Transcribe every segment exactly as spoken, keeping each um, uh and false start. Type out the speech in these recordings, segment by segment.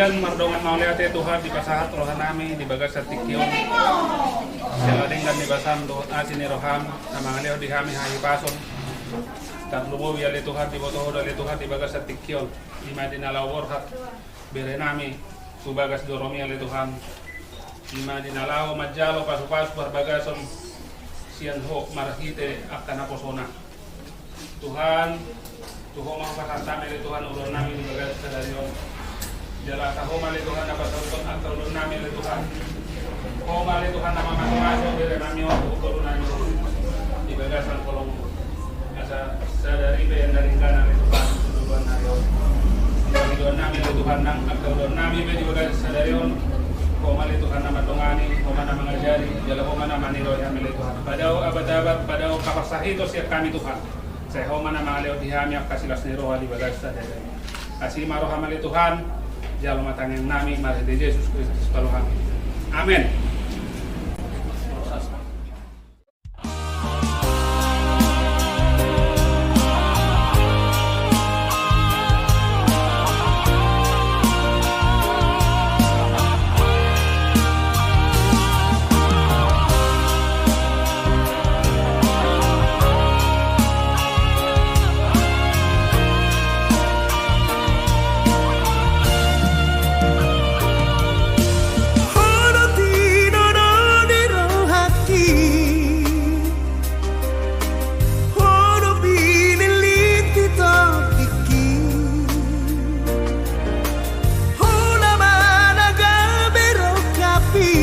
Mardongan mauliate Tuhan, dipasahat rohanami di bagasan tingki on. Siala denggan ni basam dohot asi ni roham na mangalehon di hami hahipason. Tarlumobi ale Tuhan, diboto Ho do ale Tuhan di bagasan tingki on. Ima di na laho borhat berenami tu bagas joromi ale Tuhan. Ima di na laho manjalo pasupasu parbagason sian Ho marhite angka naposona. Tuhan, tu Ho ma hupasahat hami ale Tuhan ulaonnami di bagasan sadari on. Jala asa Ho ma ale Tuhan na pasahathon angka ulaonnami ale Tuhan. Ho ma ale Tuhan na mamasumasu berenami on tu ngolunami on di bagasan holong. Asa sadari pe na denggan ale Tuhan tu ulaonnami on. Di ulaonnami ale Tuhan nang angka ulaonnami pe di bagasan sadari on. Ho ma ale Tuhan na mandongani, Ho ma na mangajari, jala Ho ma na maniroi hami ale Tuhan. Padao abat-abat, padao haporseaon sian hami Tuhan. Sai Ho ma na mangalehon di hami angka silas ni roha di bagasan sadari on. Asi ma roham ale Tuhan, jalo ma tangiangnami marhite Jesus Kristus Tuhan nami. Amen. Ho do tinodo ni rohangki, Ho do pinillit ni tondingki. Ho nama na gabe rongkapmi,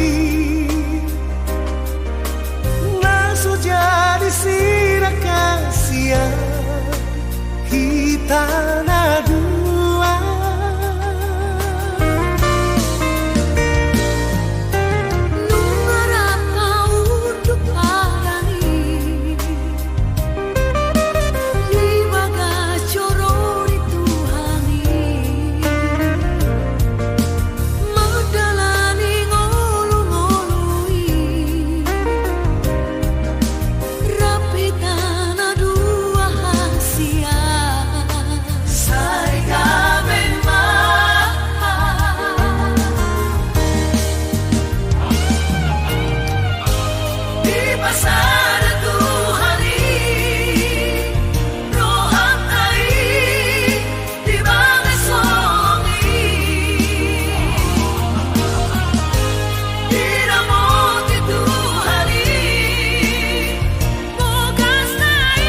na so jadi sinangkasian hita na dua. Nunga rap unduk badan i di bagas joro ni Tuhan i, mandalani ngolu-ngolu i. Rap hita na dua hasian. Sai gabe ma. Dipasahat Tuhan i rohanta i di bagas holong i. Diramoti Tuhan i. Bogasna i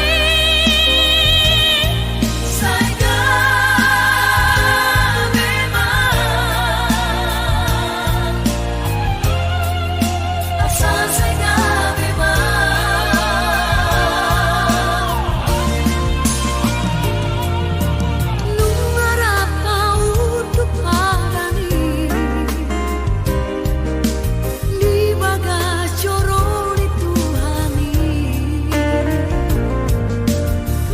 sai gabe ma. Asa sai gabe ma. Nunga rap unduk badan i di bagas joro ni Tuhan i,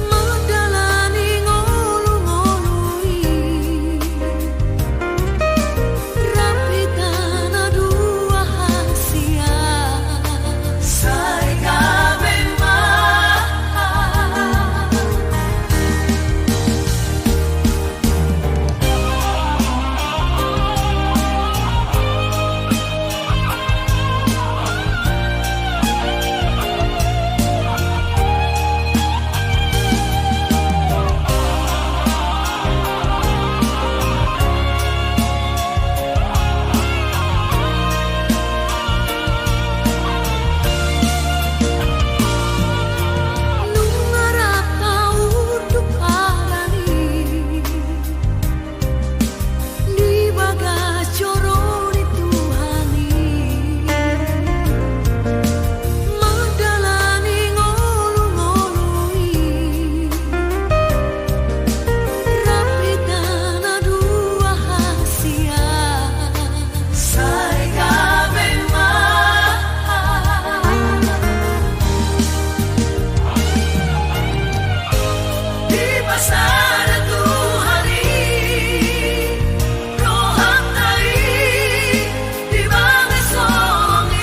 mandalani ngolu-ngolu i. Rap hita na dua hasian. Sai gabe ma. Nunga rap unduk badan i di bagas joro ni Tuhan i, mandalani ngolu-ngolu i. Rap hita na dua hasian. Sai gabe ma. Dipasahat Tuhan i rohanta i di bagas holong i.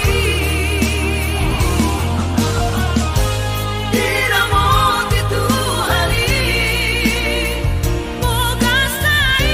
Diramoti Tuhan i. Bogasna i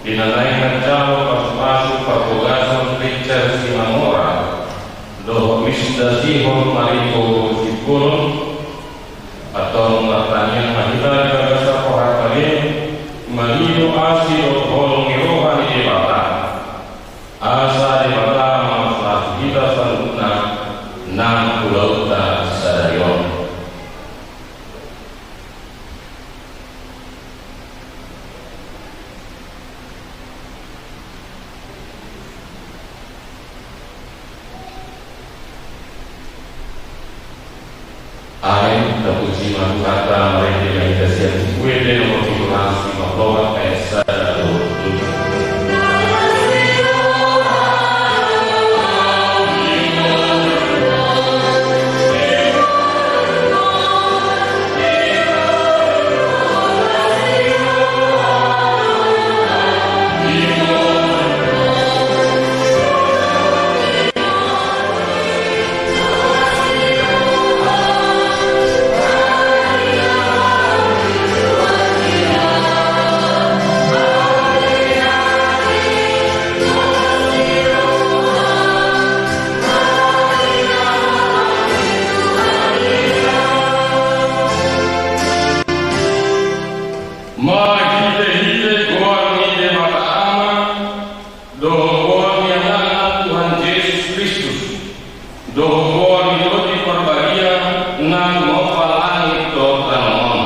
Di na naeng manjalo pasupasu parbagason Richard Simamora dohot Wisda Sihol Mariko Sipulun, antong martangiang ma hita di bagasan roha i, mangido asi dohot holong ni roha ni Debata. Asa Debata mamasu-asu hita saluhutna nang ulaonta sadari on. Amen. Tapuji ma Tuhanta, marende ma hita sian Buku Ende nomor pitu ratus lima puluh opat, ayat sada dohot tolu. Marhitehite goar ni Debata Ama, dohot goar ni Anakna Tuhan Jesus Kristus, dohot goar ni Tondi Parbadia na tumompa langit dohot tano on.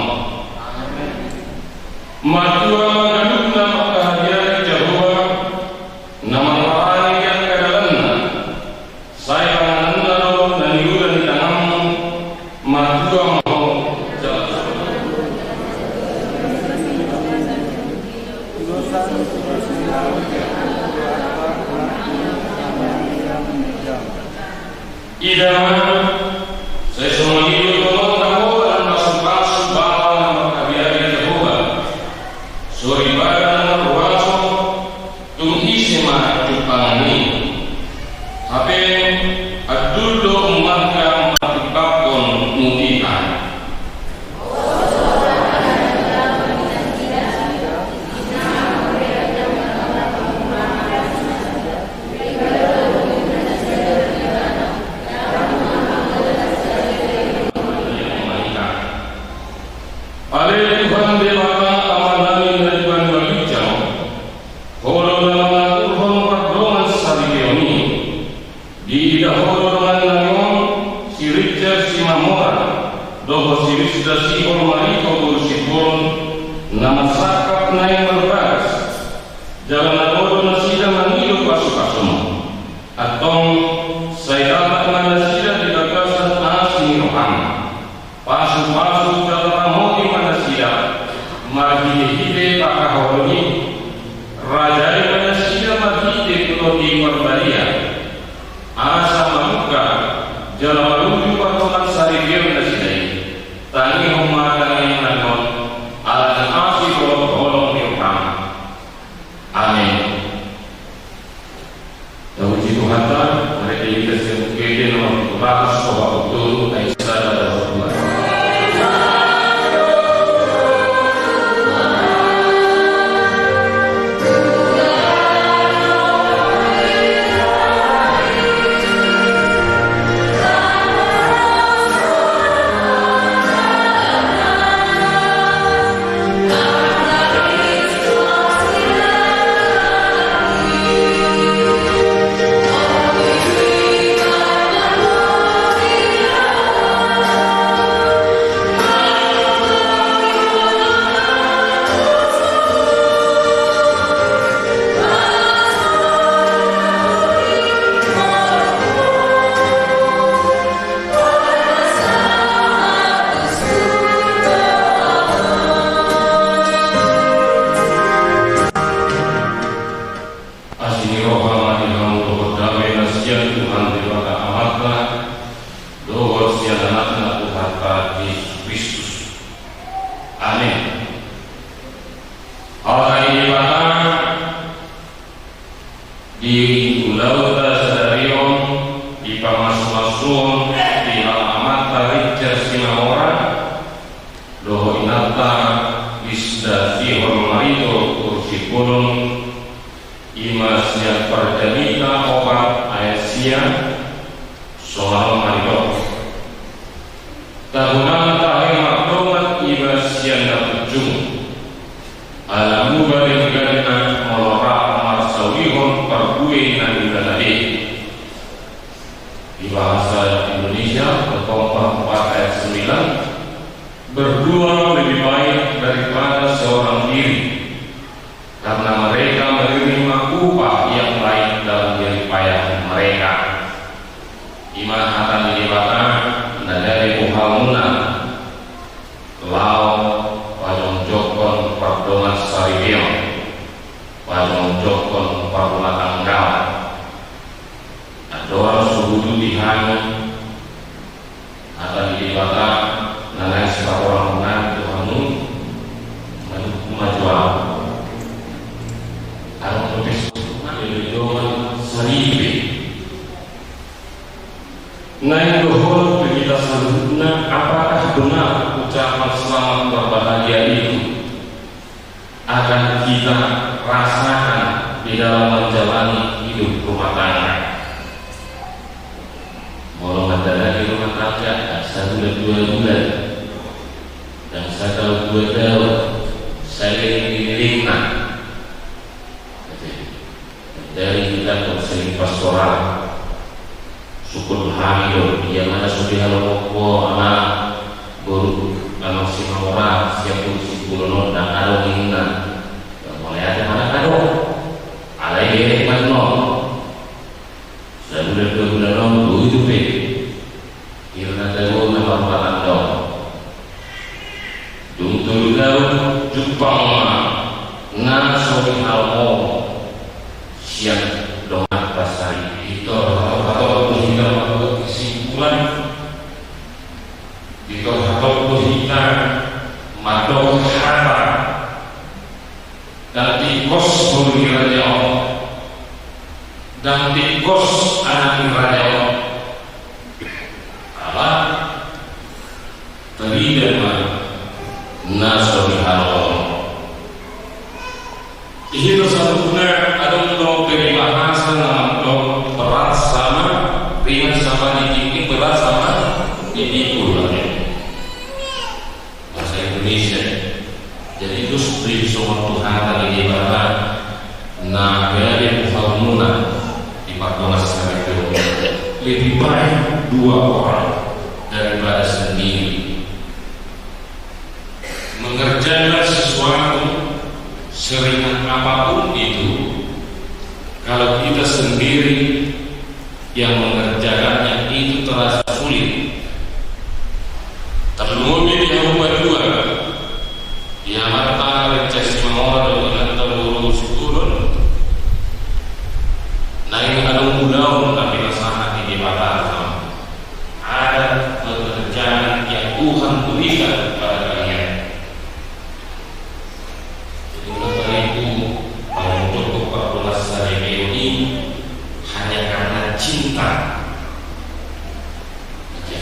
Matua ma ganup na mangkahabiari Jahowa, na marharange di angka dalanna. Sai pangananna do na niula ni tanganmu, matua ma ho. Ida ma, sai songon i do tongon na ho dalan pasupasu bapa na mangkabiari Jahowa. Soripada na marhuaso, tung ise ma jumpangan i. Hape andul do ummarga mangihuthon mutiha. Ale Tuhan Debata Amanami na di banua ginjang, Ho do na mangaturhon pardongansaripeon i. Diida Ho do dongannami on, si Richard Simamora dohot si Wisda Sihol Mariko boru Sipulun, na marsangkap naeng marbagas. Jala na ro do nasida mangido pasupasumu. Antong sai damang ma nasida di bagasan asi ni roham. Pasupasu jala ramoti ma nasida marhitehite pangkaholongi. Rajai ma nasida marhite Tondi Parbadia. Asa mamungka jala maruju pardongansaripeon nasida i. Tangihon ma tangiangnami on ala ni asi dohot holong ni roham. Amen. ima sian Parjamita opat ayat sia, songon on ma didok: Tagonan tahe mardongan iba sian na punjung, ala muba dengganna molo rap marsaulihon parbue na niulana be. Di bahasa Indonesia, Berkhotbah empat ayat sembilan, berdua lebih baik daripada seorang diri, karena mereka menerima upah yang baik dalam jerih payah mereka. Ima hata ni Debata na gabe bohalmuna. Laho pajongjongkon pardongan saripeon, pajongjongkon parrumatanggaon. Andorang so huduti hami hata ni Debata na naeng sipatorangkon nami tu hamu, manungkun ma jo ahu. Adong dope songon i di dongan saripe. Naeng dohonon tu hita saluhutna, apakah benar ucapan selamat berbahagia itu akan kita rasakan di dalam menjalani hidup rumah tangga? Molo mandalani rumah tangga, ndang sabulan dua bulan, ndang sataon dua taon, saleleng ni lelengna. Dari hita konseling pastoral, sungkun hami do, ia ma na so dihalomohon ho amang, boru, amang Simanjorang, sian boru Simbolon on, ndang adong ninna. Ndang mauliate ma ndang adong. Alai berek ma annon. Sabulan dua bulan on, boi dope. Hira na tabo na marumah tangga on. Dung tolu taon, jumpang ma na so dihalomohon sian donganta saripe. Ditortor hatop do hita mambuat kesimpulan. Ditortor hatop do hita mandok hata. Ndang tingkos boru ni raja on, ndang tingkos anak ni raja on. Ala tarida ma na so dihalomohon. Di hita saluhutna adong do peribahasa na mandok berat sama ringan sama dipikul, berat sama dipikul. Bahasa Indonesia. Jadi, terus disongon tu hata ni Debata na gabe bohalmuna di pardongan saripeon. Lebih baik dua orang daripada sendiri. Mengerjakan sesuatu seringan apapun itu, kalau kita sendiri yang mengerjakannya itu terasa sulit. Tarlumobi di hamu dua, ia ma na rinca Simamora dohot inanta boru Simbolon. Naeng adong ulaon na pinasahat ni Debata. Ada pekerjaan yang Tuhan berikan kepada kalian. Jadi, menurut saya itu, kalau untuk memperluas saripeon ini hanya karena cinta. Oke.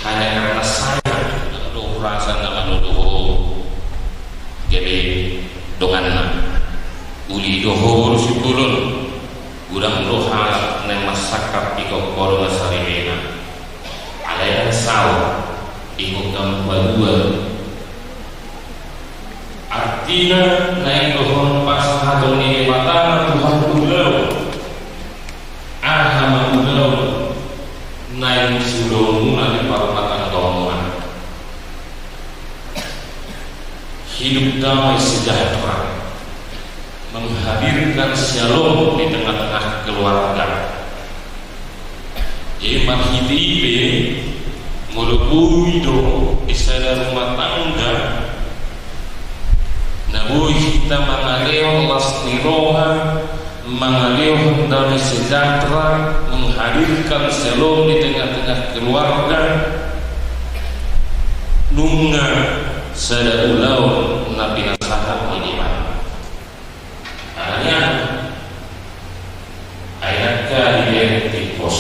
Hanya karena sayang. Aduh, perasaan nama nuduh. Jadi, donganna. Uli do ho boru Simbolon. Godang do halak naeng marsangkap di kokodo na saribena. Alai saut, ingkon hamu paduahon. Artina naeng dohonon pasahaton ni Debata ma tu hamu ulaon. Aha ma ulaon naeng siulaonmuna di parrumatanggaonmuna? Hidup damai sejahtera, menghadirkan syalom di tengah-tengah keluarga. Jadi marhite i pe, molo boi do di sada rumah tangga na boi hita mangalehon las ni roha, mangalehon damai sejahtera, menghadirkan syalom di tengah-tengah keluarga, nunga sada ulaon na pinasahat ni Debata. Alani aha? Ai nangkin dibereng tingkos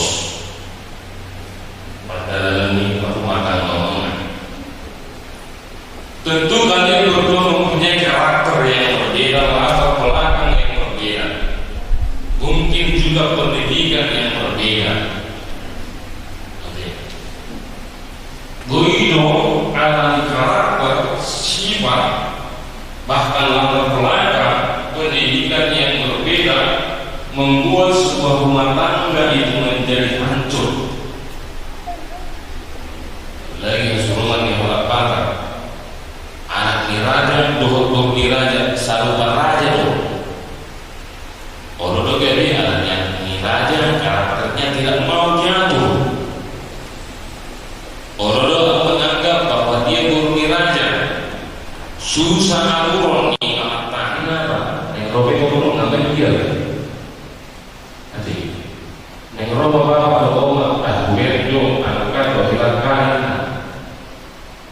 pardalanan ni parrumatanggaon. Tentu kalian berdua mempunyai karakter yang berbeda, latar belakang yang berbeda. juga pendidikan yang berbeda. Oke. Boi do alani karakter, sifat, bahkan latar belakang pendidikan yang berbeda membuat sebuah rumah tangga itu menjadi hancur. Lagi kesuruhan yang orang pagar. Anak ni raja, dohot boru ni raja, sarupa raja do. Olo do gabe anak ni raja karakternya tidak mau diatur. Olo do menganggap bahwa dia boru ni raja. Susah aturon ni anak tangga. Yang robe ngomong ngapain dia? Nanti. Yang robe apa kalau ngomong, ah, gue do, anak kan, gue bilang kan.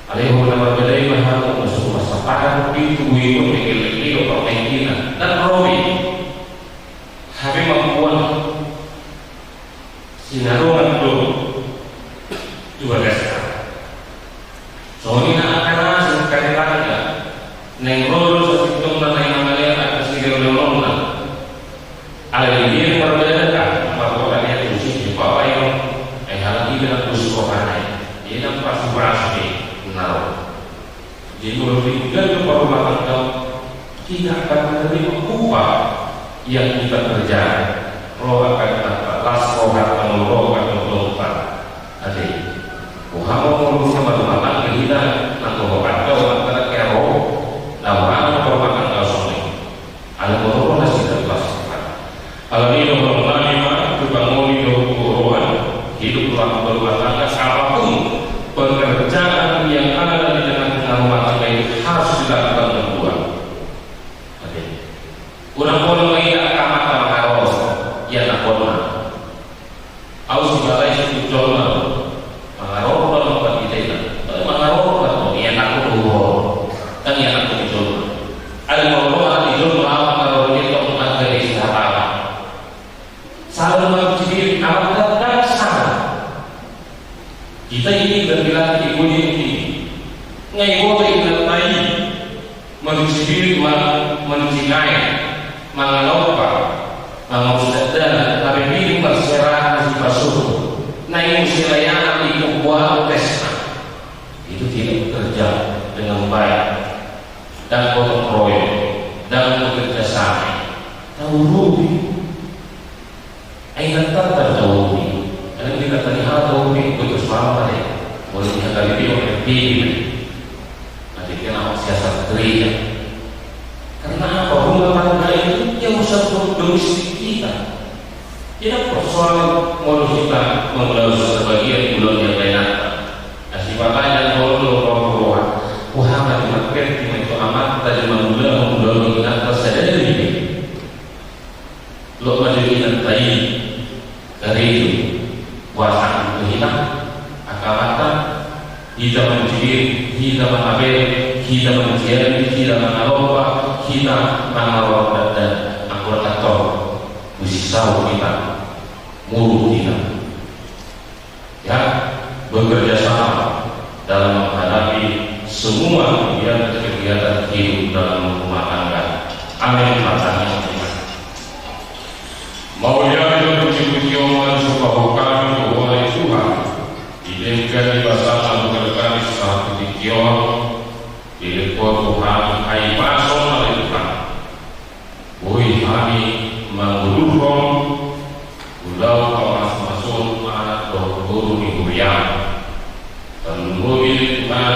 Alai hona marbadai ma hamu, masuk masa padan pitu, gue ikut, menggelek dia, orang main gina. Dan robe. Hape mambuat sinadongan do tu bagasna. Songon i na angka na asing kari tangga, naeng ro do sasintongna na i mangalean angka sileoleonna. Alai dia marbadai, margoda dia tusi di bawah i, ai halak i bilang tusi rohana i. Dia nang pasupasu i, na ro. Jadi, kalau tinggal di rumah tangga, kita akan menerima upah yang kita kerjakan. Roha akan tampak las, roha akan roha akan tampak. Ate. Roha mau ngurus sama rumah tangga kita, nang roha kata, roha kata, kayak roha. Nah, roha akan rumah tangga semua. Ala molo nasida tu pasahat. Alani i do, molo nami ma tu pangoli dohot tu huroha, hidup dalam berumah tangga, apapun pekerjaan yang ada di tengah-tengah rumah tangga itu harus dilakukan berdua. Oke. Unang pola ma ia angka amanta mangaroro, ia na pola. Au sibalai sungkun jolma do. Mangaroro do na pandita i na. Mangaroro do, ianakhon do huroha. Ndang ianakhon ni jolma. Alai molo anak ni jolma, mangaroro i tong angka di istana. Salah manuci diri, anak ndang salah. Kita ini berdilatih ibu ini. Ngai boto inanta i. Manuci diri ma, manuci nai, mangalompa, mangurus dakdanak, tapi pining marserahan sipasuhut, naeng muse layanan di pembuat tesna. Itu tidak bekerja dengan baik. Dan gotong royong, dan bekerja sama. Tahu rugi. Ai inanta do tau i. Alai di kata ni hata tau i, gue terus paham ma dei. Boleh di H K B P, boleh di P B B. Nanti kena siasat gereja. Karena apa? Rumah tangga itu ya urusan domestik kita. Tidak persoalan molo hita mangulahon sebagian, ulaon yang lain apa. Nah, sifatnya yang kalau lo roh roh, wah, amat dimakai, itu amat tadi mangulahon, mangulahon inanta sadari ini. Lo ma jo inanta i, karejo, boasa tu hita, angka amanta, hita manjigir, hita mangabere, hita manjiari, hita mangalompa, hita mangalompa dan angkon ator, muse saut hita, muruk hita. Ya, bekerja sama dalam menghadapi semua kegiatan-kegiatan hidup dalam rumah tangga. Amin. Patang. Mauliate, puji-pujion ma supahu hami tu Ho ale Tuhan, di denggan ni basaM na hudenggan hami sahat tu tingki on, dilehon Ho tu hami hahipason ale Tuhan. Boi hami mangudurhon ulaon pamasumasuon anak dohot boru ni huriaM. Tarlumobi ale Tuhan,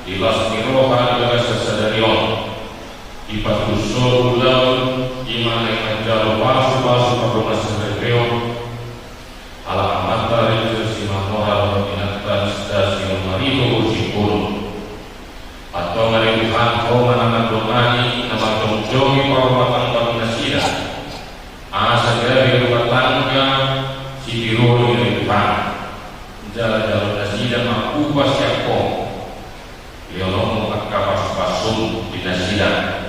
di las ni roha di bagasan sadari on. Dipatuduhon ulaon, i ma naeng manjalo pasupasu pardongansaripeon. Ala amanta Raja Simanora dohot inanta Sista Sinumarito Usimpun. Antong ale Tuhan, Ho ma na mandongani, na manjongjongi parrumatanggaon nasida. Asa gabe rumah tangga sitiruon ni ale Tuhan. Jala jalo nasida ma upa sian Ho. Lehononmu angka pasupasu di nasida.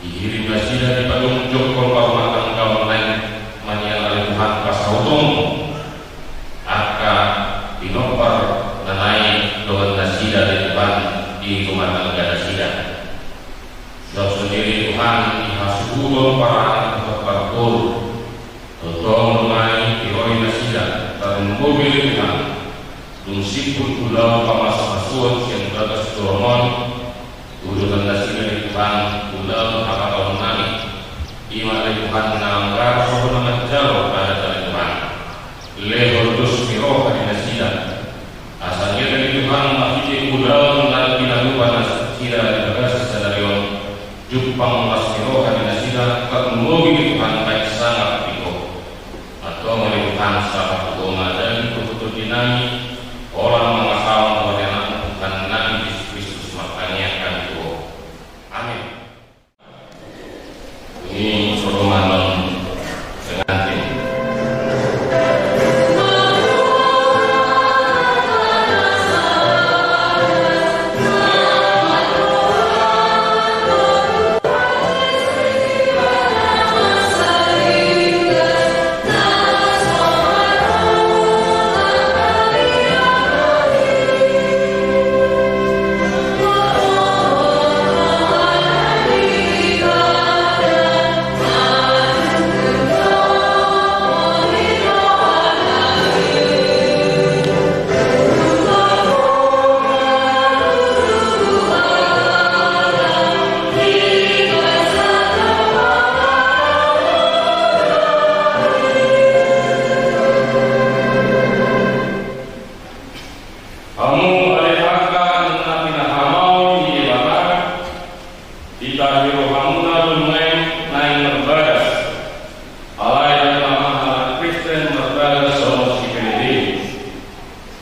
Dihirim nasida dipajongjong parrumatanggaon, naeng ma nian ale Tuhan pasahutonmu angka pinompar na naeng dongan nasida ale Tuhan di rumah tangga nasida. Suang songon i ale Tuhan di hasuhuton paranak dohot parboru. Hobe Tuhan, dung simpul ulaon pamasuhasuhon sian bagas joro on, tuduhon nasida di Tuhan ulaon hapataonnami. I ma ale Tuhan na mangarap sohot na manjalo pada tali Tuhan. Lehon dos ni roha di nasida. Asa ngetek Tuhan marhite ulaon na pinalupa nasida di bagasan sadari on, jumpang las ni roha di nasida, tarlumobi Tuhan bahen sangap di Ho. Antong ale Tuhan, sangap tu Ho ma jadi panggohi nami, holan mangasahon tu Anakmu Tuhannami Jesus Kristus martangiang hami tu Ho. Amin. Ini pertemanan pengantin. Hamu ale angka na pinahamaon ni Debata, ditahi rohamuna do nuaeng naeng marbagas. Alai ndang ma halak Kristen marbagas songon si Penedeus.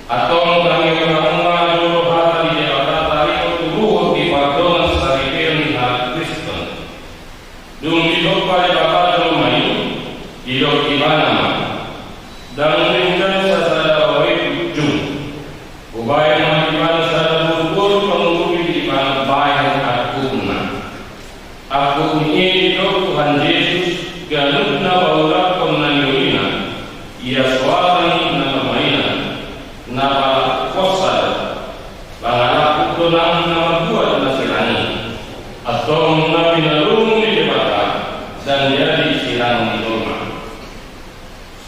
Antong tangianghon hamu ma jolo hata ni Debata taringot tu ruhut ni pardongansaripeon ni halak Kristen. Dung ditompa Debata jolma i, didok Ibana ma: Ndang denggan sasada roha i tu ujung. Hubahen ma Ibana sada boruboru pangurupi di Ibana bahen angkupna. Angkup ni i didok Tuhan Jesus, ganup na paulakhon na niulina, ia so adong na marmainan, na pangalakhonsa do. Pangalakhon do nang na mambuat na sirang i. Antong na pinalungun ni Debata, ndang jadi sirang ni jolma.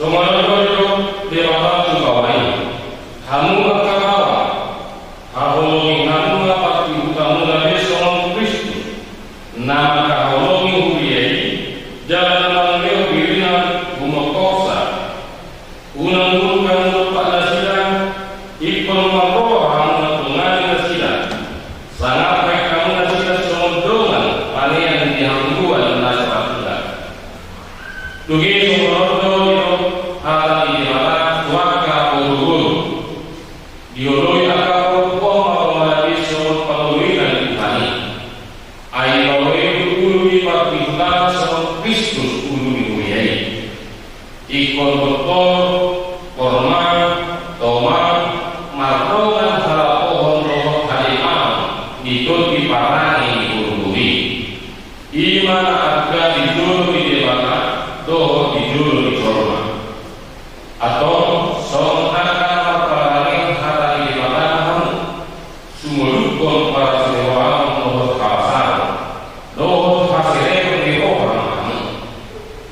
Songon on do didok Debata tu baoa i: Hamu angka baoa, haholongi hamu ma partihutamuna be songon Kristus, na mangkaholongi huria i, jala na mangalehon dirina humongkopsa. Unang muruk hamu dompak nasida, ingkon marroha hamu mandongani nasida, sangap bahen hamu nasida songon dongan panean di hangoluan na so patungka. Dung i songon on do didok hata ni Debata tu angka boruboru: Dioloi angka porpuk on ma baoa i songon pangoloina ni Tuhan i. Ai baoa i do ulu ni partihutana songon Kristus ulu ni huria i. Ingkon tongtong, porma, toma, mardongan halapohon dohot hademahon di tondi parange ni boruboru i. I ma na angka di jolo ni Debata dohot di jolo ni jolma. Antong songon angka na marparange hata ni Debata ma hamu, sumolukhon paras ni roha dohot habasaron dohot hasereton ni roha ma hamu.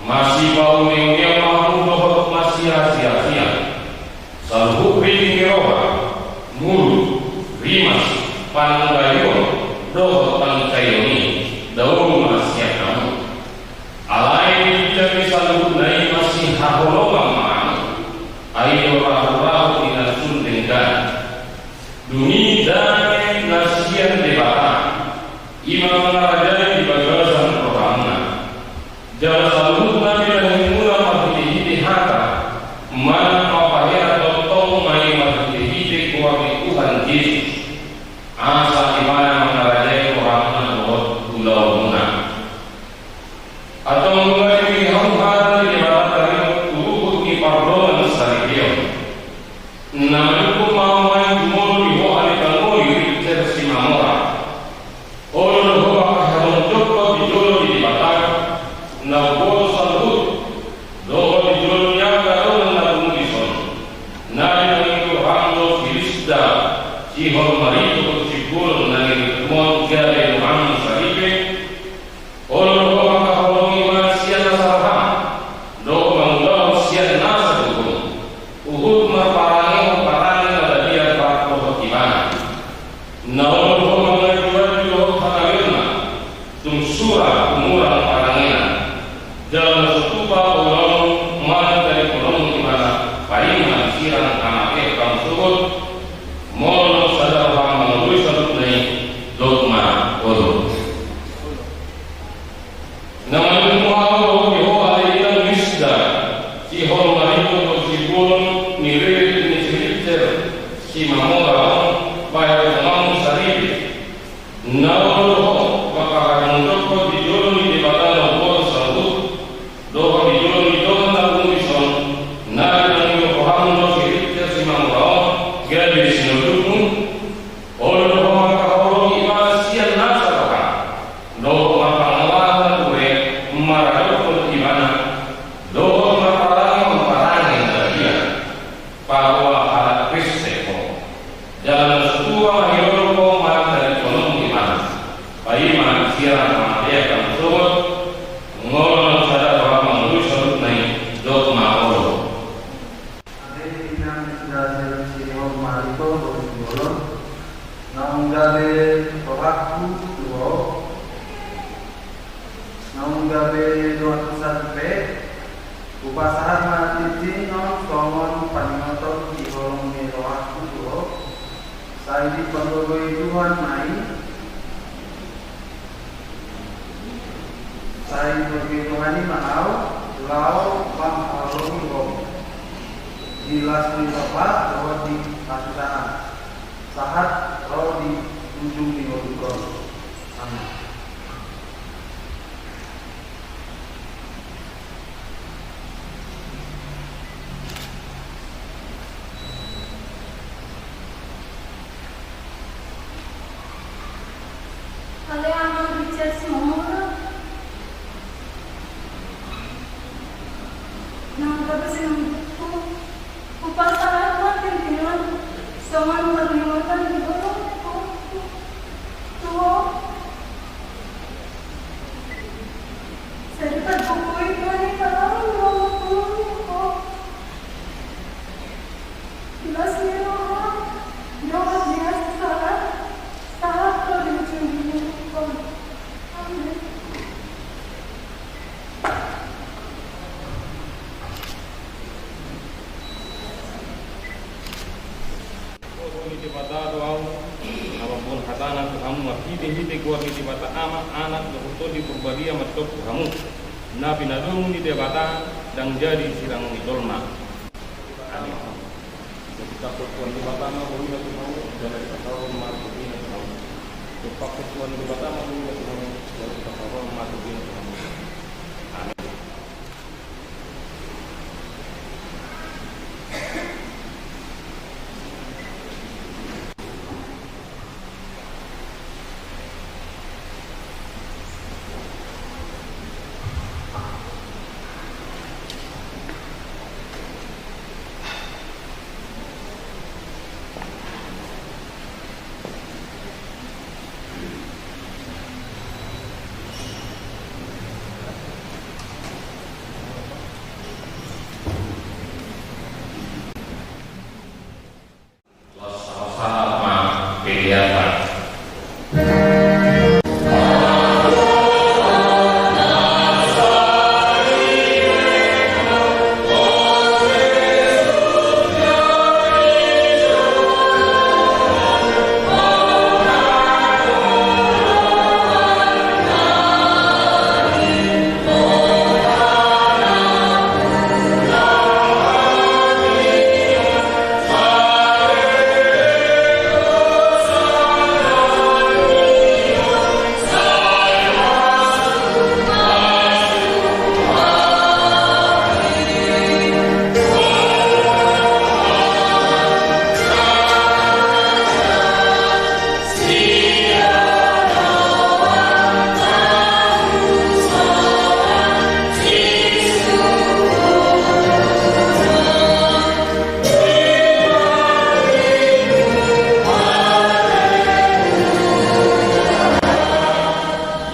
Masipauneuneon ma hamu dohot masihasihasian. Saluhut rintik ni roha, muruk, rimas, panunggalion dohot panginsaion i, dao ma sian hamu. Alai di ginjang ni saluhutna i masihaholongan ma hamu. Ai do rahut-rahut ni na sun denggan. Dung i damei na sian Debata, i ma mangarajai di bagasan rohamuna. Jala saluhutna pinahimuna marhitehite hata, manang papahean tongtong ma i marhitehite goar ni Tuhan Jesus, asa Ibana mangarajai rohamuna dohot ulaonmuna. Antong nunga dibege hamu hata ni Debata taringot tu ruhut ni pardongansaripeon. Na manungkun ma ahu nuaeng jumolo di ho ale pangoli Richard Simamora. Olo do ho mangkaholongi jotjot di jolo ni Debata, na huboto saluhut, dohot di jolo ni angka dongan na pungu dison. Na di tangiang ni roham do si Risda, si Hormarito, si Bolon na nirumon gabe nuaeng saripe. Olo do ho mangkaholongi ma sian nasa roham, dohot mangulahon sian nasa gogo. Huhut marpa Waktu saat pe, hupasahat ma tingting on songon paningoton di holong ni rohangku tu ho, sai dipanggohi Tuhan ma i, sai dipanggohi Tuhan i ma ahu, laho manghaholongi ho di las ni Bapa dohot di hasusahan, sahat ro di ujung ni ngolungkon. Amin. Ale Amang Richard Simamora, na gabe sinamotku, hupasahat ma tingting on songon paningoton di holongku tu ho. Sai dipanggohi Tuhan i ma ahu, laho manghaholongi ho di las ni roha dohot di hasusahan, sahat ro di ujung ni ngolungkon. Amin. Goar ni Debata do ahu, na mamboan hatana tu hamu, marhitehite goar ni Debata Ama, Anak dohot Tondi Porbadia, mandok tu hamu: Na pinadomu ni Debata ndang jadi sirang ni jolma. Amin. Jadi, dapot Tuhan Debata ma bohina tu hamu, jala dipasauthon ma tondina tu hamu. Dapot Tuhan Debata ma bohina tu hamu, jala dipasauthon ma tondina tu hamu. Amin. Las sahat-sahat ma kegiatan.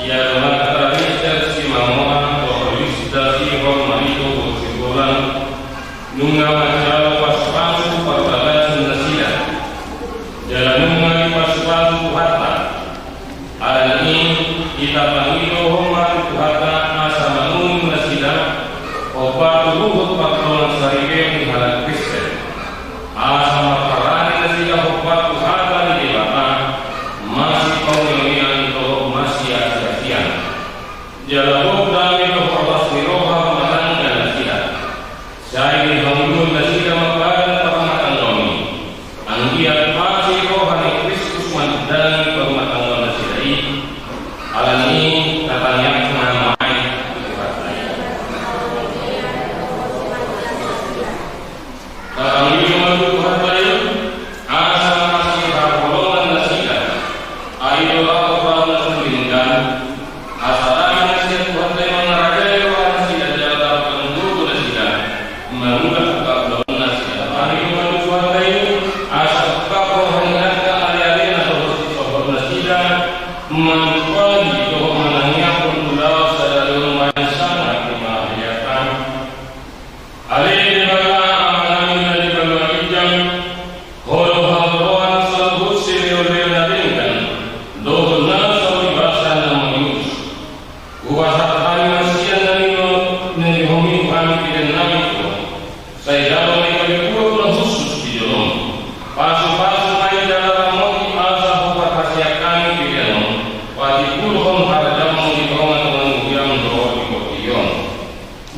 Ia dongan-dongan Richard Simamora, Dr. Yusta Sihon, Marito Borsigulang, nunga manjalo pasu-pasu parbagason nasida. Jala nunga dipasu-pasu Tuhanta. Alani i, hita pangidohon ma tu Tuhanta asa manunun nasida hombar tu ruhut pardongansaripeon ni halak Kristen. Asa marparani nasida hombar tu hata ni Debata, masipaune-unean dohot masiasi-asian. Jala gok dame dohot las ni roha rumah tangga nasida. Sai dihaholongi nasida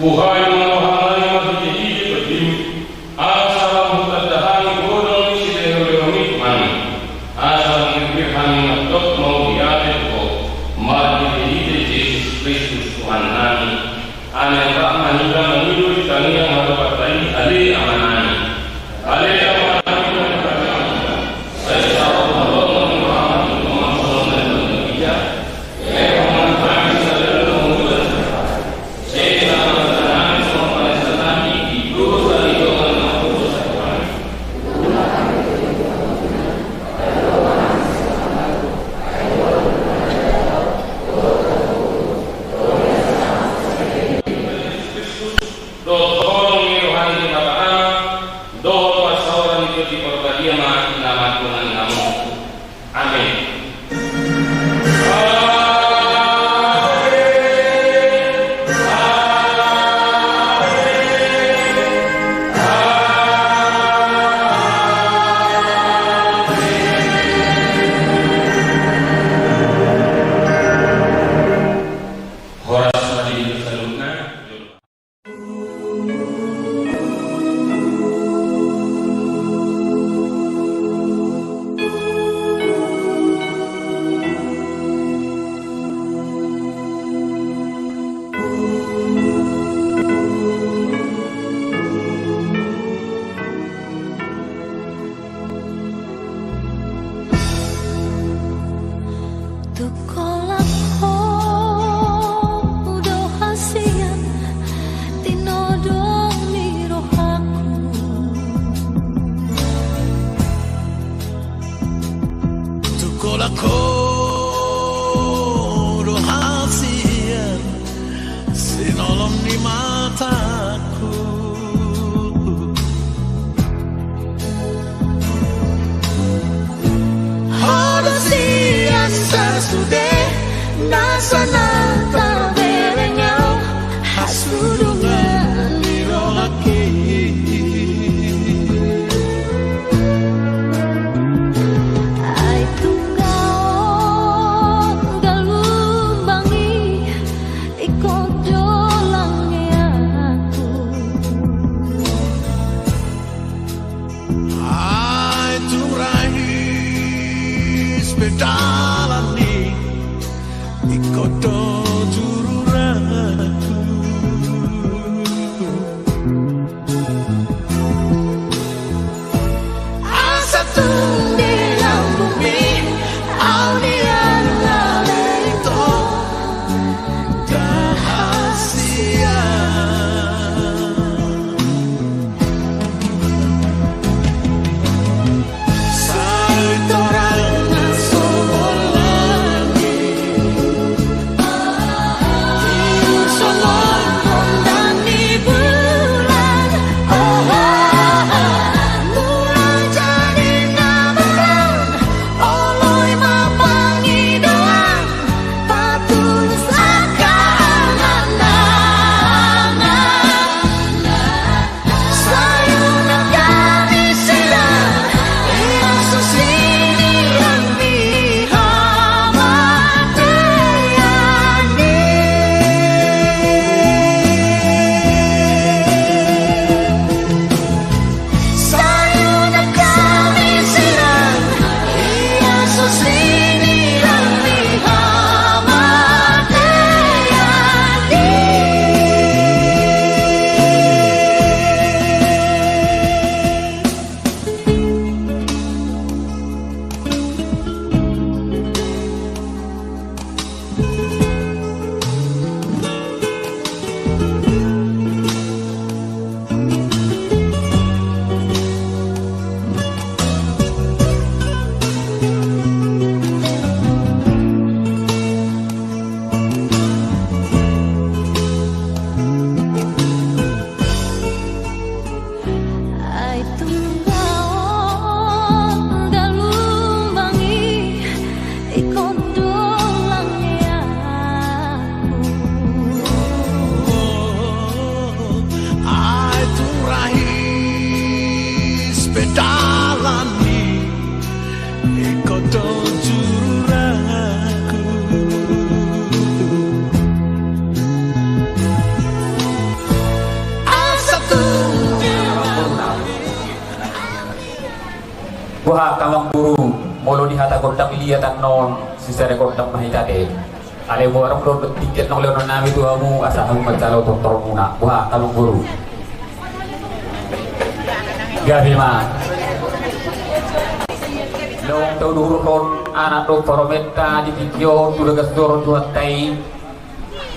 Buhai ma roha nami marhitehite tondim, asa lam hutanda hami godang ni silehon-lehonmi tu hami, asa lam birbir hami mandok mauliate tu Ho, marhitehite Jesus Kristus Tuhan nami. Amen. Rap ma hita mangido di tangiang hasomatta i, Ale Ama nami. Ale Ama nami. Dohot holong ni roha ni Debata Ama, dohot parsaoran ni Tondi Parbadia ma na manonang hamu. Amen. Horas ma di saluhutna. Tung holan Ho do hasian tinodong ni rohaku. Tung holan Ho do hasian sinolon ni mataku. Ho do sian sasude nasa na tarbereng au hasudungan ni rohangki. Ai tung gaol galumbang i, ingkon do langeanku. Ai tung rais pe dalan i, ingkon do jururangku. Boha, amang guru, molo di hata gondang liat annon, sisada gondang ma hita te. Alai molo adong do tingki annon lehonon nami tu hamu, asa hamu manjalo tortormuna. Boha, amang guru? Gabe ma. Naung tauduthon anak dohot parumaenta di tingki on tu bagas joro Tuhanta i,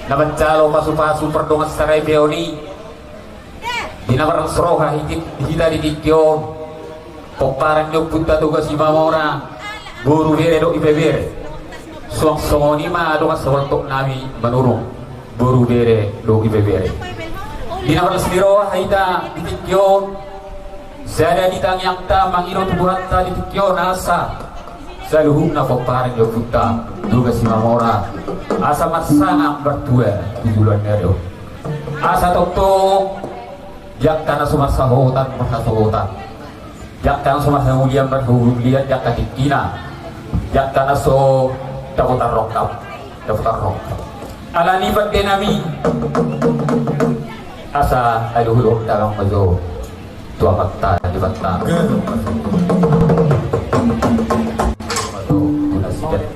na manjalo pasupasu pardongansaripeon i. Di na marlas roha hita di tingki on, pomparan ni ompunta Toga Simamora, boru, bere dohot ibebere. Suang songon i ma dongan saborngin nami Manurung, boru, bere dohot ibebere. Di na marlas ni roha hita di tingki on, sada di tangiangta mangido tu Tuhanta di tingki on asa saluhutna pomparan ni ompunta Toga Simamora, asa marsangap martua tu joloan ni ari on. Asa tongtong di angka na so marsaotan marhasohotan, di angka na so marhaulian marhaulian, di angka tingkina, di angka na so dapotan rongkap dapotan rongkap. Alani i pande nami, asa aluhon damang ma jo tu Amanta Debata. Gabe.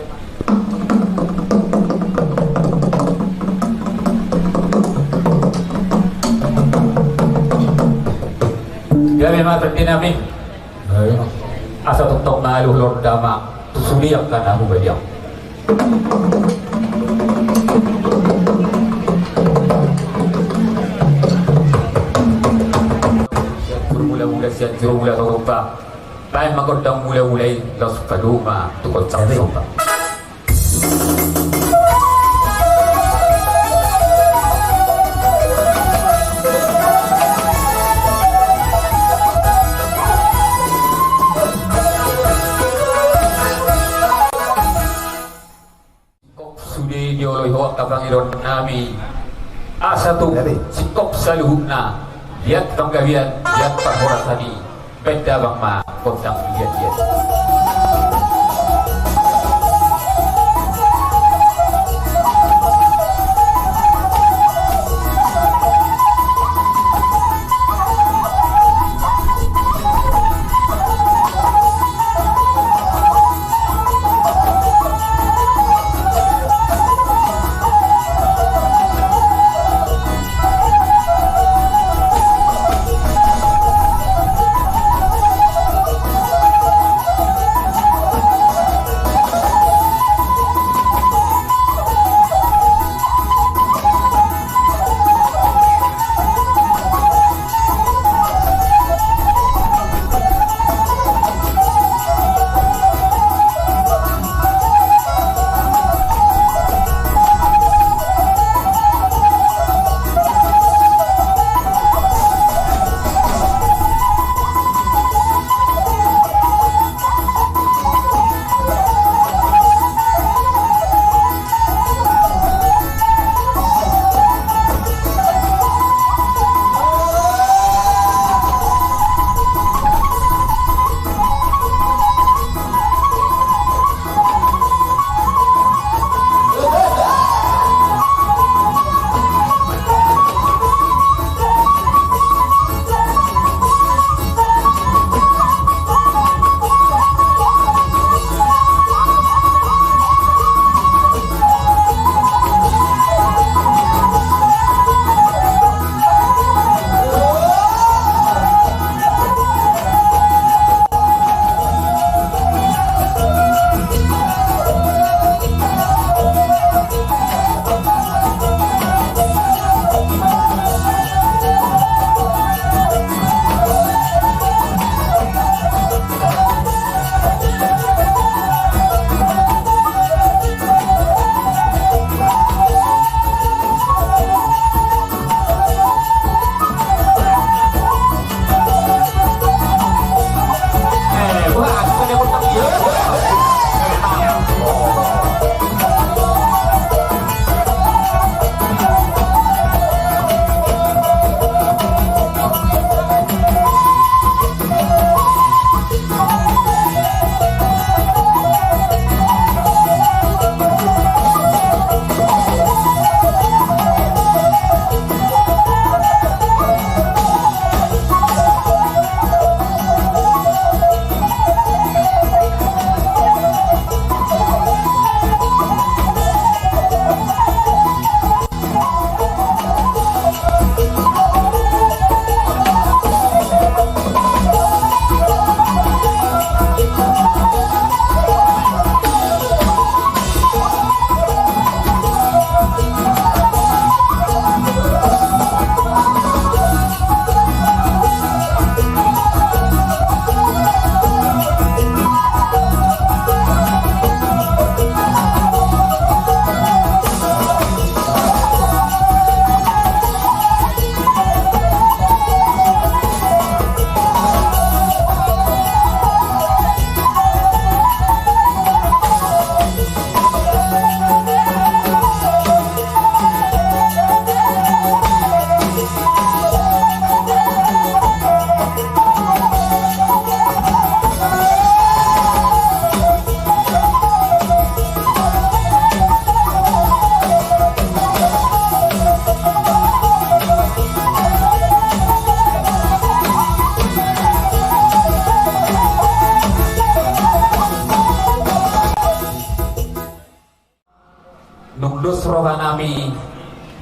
Gabe ma pande nami. Asa tongtong ma aluhon damang tu sude angka na hubalian. Sian juru mula-mula, sian juru mula Toga Somba. Baen ma gondang mula-mula i, laos padomu ma tu gondang somba. Singkop sude dioloi ho angka pangidoan nami. Asa tu singkop saluhutna, liat panggabean, liat parhorasan i, baen damang ma gondang liat-liat.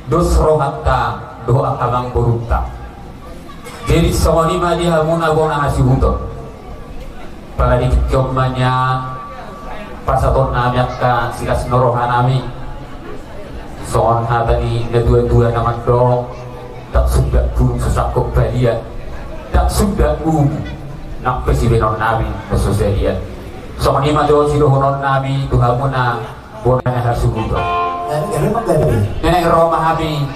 Dos rohanta dohot angka amangborunta. Jadi songon i ma di hamuna bona hasuhuton. Pala di tingki on ma nian pasahatonnami angka silas ni rohanami. Songon hata ni natuatua na mandok, ndang suda bulung so sangkot balian, ndang suda ubu nang pe sibahenonnami na so sadian. Songon i ma jo sidohononnami tu hamuna bona ni hasuhuton. Naeng ro ma hami,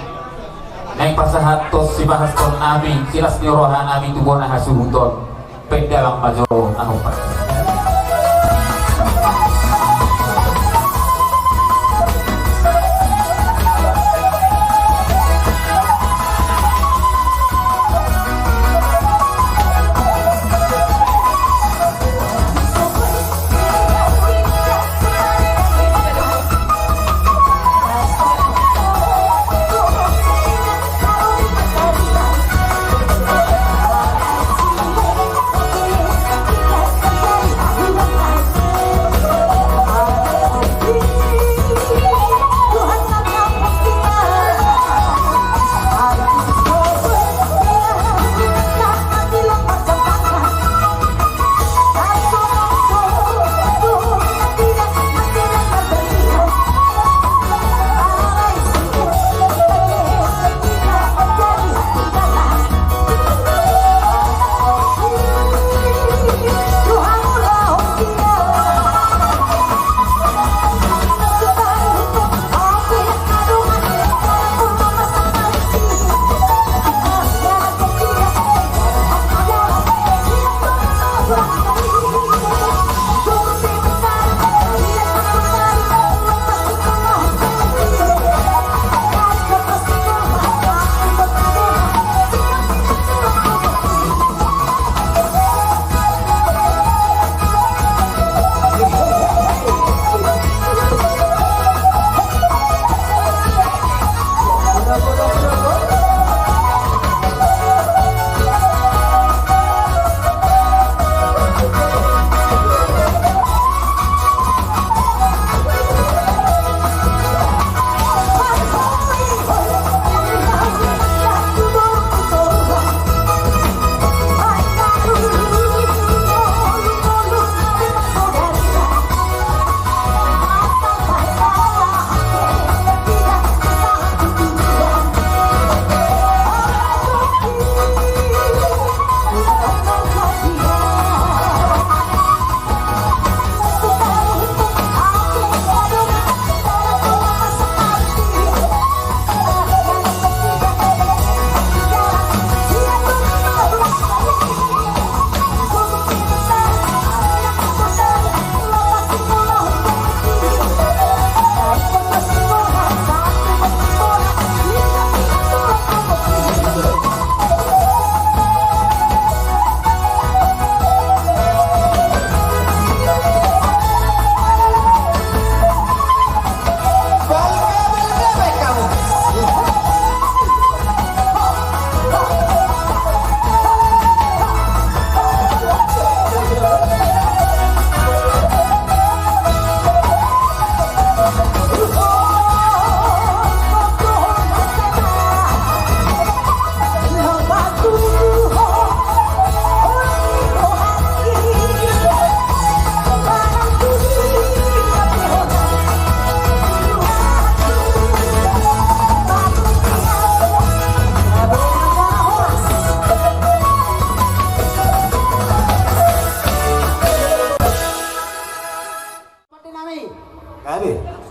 naeng pasahathon sipasahatonnami silas ni rohanami tu bona hasuhuton. Bahen damang ma jo na hombar.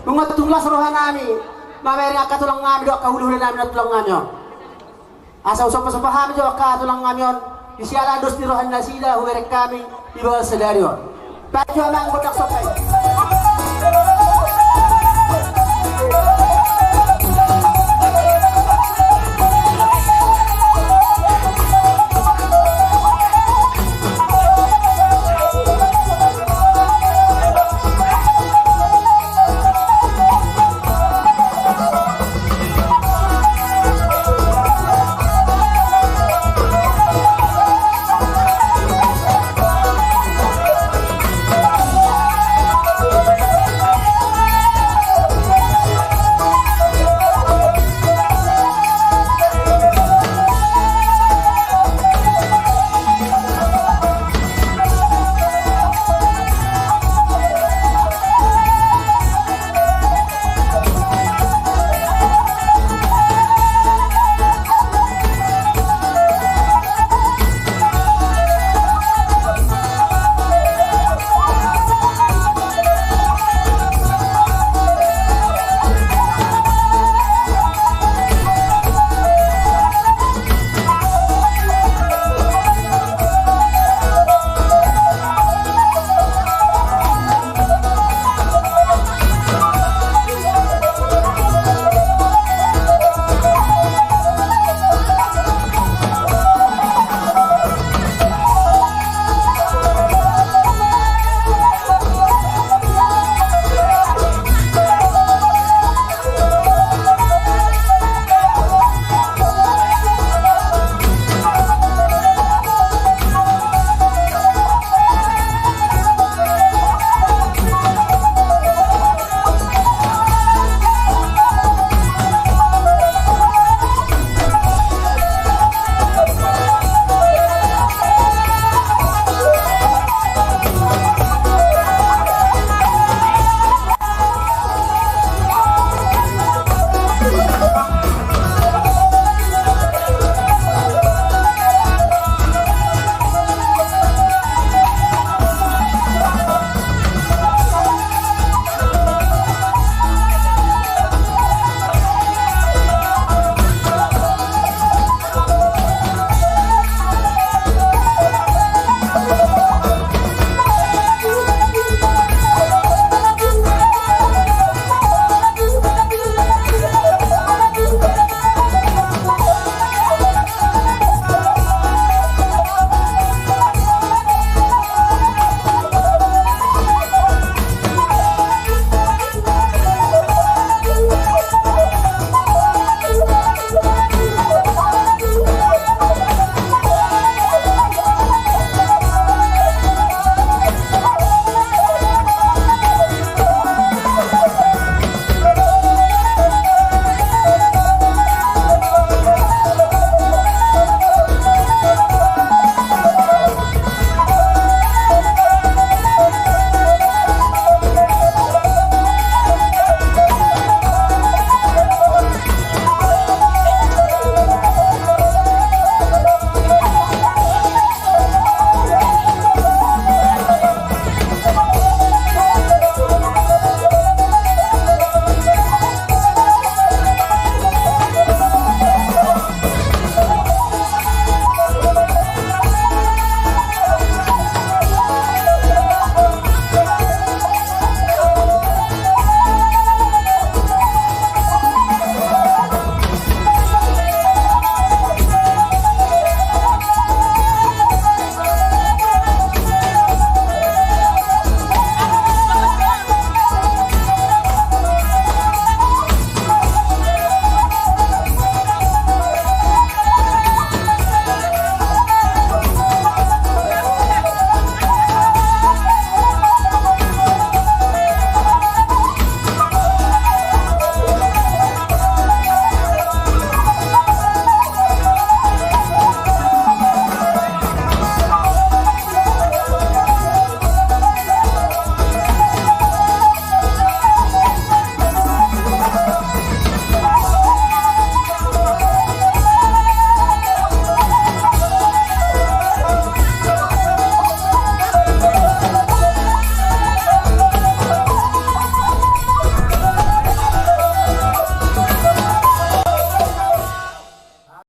Nunga tung las rohanami mamereng angka tulang nami dohot angka hulahula nami na tulang nami on. Asa husompasompa hami jo angka tulang nami on, di siala dos ni roha ni nasida hubereng hami di bagasan sadari on. Baen jo amang gondang somba i.